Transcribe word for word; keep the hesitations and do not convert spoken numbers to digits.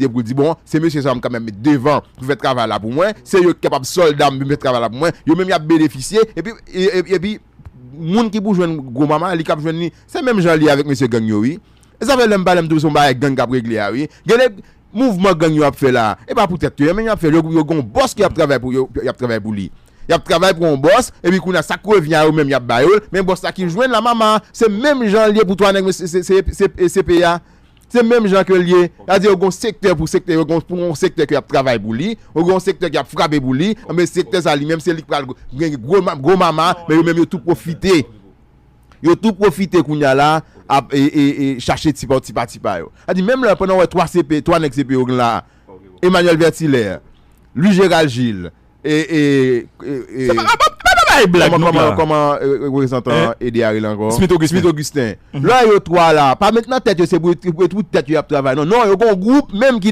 kite pou l di, bon, se mesye sa m kanmenm met devan pou fè travay la pou mwen, se yo ki kapab sòlda m pou fè travay la pou mwen, yo menm y ap benefisye, epi, e- e- epi, moun ki pou jwenn gwo mama, li k ap jwenn li, se menm jan li avèk mesye gang yo, wi. E sa fè lè m pale, m tou se yon bagay gang k ap regle a, wi. Gen de mouvman gang yo ap fè la, e pa pou tèt yo, yo menm y ap fè, yo, yo gon bòs ki ap travay pou yo, y ap travay pou li. Y ap travay pou yon bòs, epi kounye a sa k revyen a yo menm y ap ba yo l, men bòs la ki jwenn la mama, se menm jan l ye pou twa nèg se- se- se- se- se- CP a. Se menm jan ke l ye. Sa di yo gon sektè pou sektè, yo gon pou yon sektè ke y ap travay pou li, yo gon sektè ki ap frape pou li, men sektè sa li menm se li k pral gen gwo, ma- gwo mama, men yo menm yo tou pwofite. Yo tou pwofite kounye a la ap e, e, e, chache ti pa ti pa ti pa yo. Sa di menm lè pandan w wè twa CP, twa nèg CP yo gen la, Emmanuel Vertilaire, Louis Gérald Gilles, e, e, e, e, Se pa pa pa pa bay blag kòman, non kòman, la. Kòman e, e, reprezantan Hein? Ede a rele ankò? Smith Augustin. Smith Augustin. Lè yo twa la, pa met nan tèt yo se pou pou tout tèt yo y ap travay. Non, non, yo gon gwoup menm ki